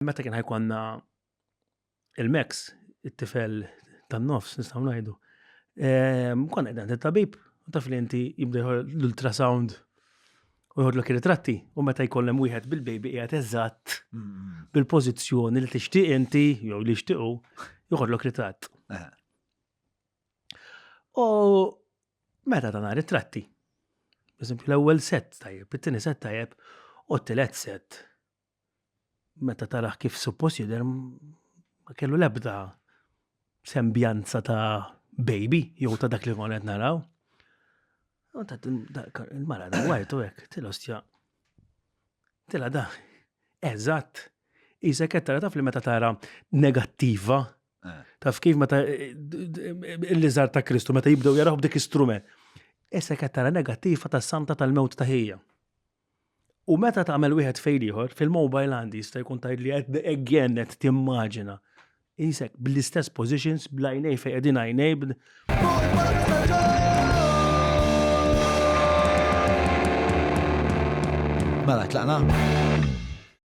Meta kien ħajkonna il-Max, it-tifel tan-nofs, nistgħu ngħidu. Ehm, konna qegħdin it-tabib, taf li inti jibda l-ultrasound u jħodlok ir-ritratti u meta jkollem wieħed bil-baby qiegħed eżatt mm. bil-pożizzjoni li tixtieq inti jew li jixtiequ joħodlok ritratt. Eh. U meta tana ritratti, eżempju l-ewwel set tajjeb, it-tieni set tajjeb u t-tielet set meta tarah kif suppost jidher ma kellu l-ebda sembjanza ta' baby jew ta' dak li konna qed naraw. Il-mara da wartu hekk, tila ostja. Tila da. Eżatt. Isek qed tara taf li meta tara negattiva. Eh. Taf kif meta l-liżar ta' Kristu meta jibdew jaraw b'dik istrument. Isek qed tara negattiva tas-santa tal-mewt ta' ħija. U meta tagħmel wieħed fejn ieħor, fil-mobile għandi jista' jkun tgħid li qed again qed timmaġina. Isek bl-istess positions, bl-għajnej fejn qegħdin għajnej. Mela, tlaqna?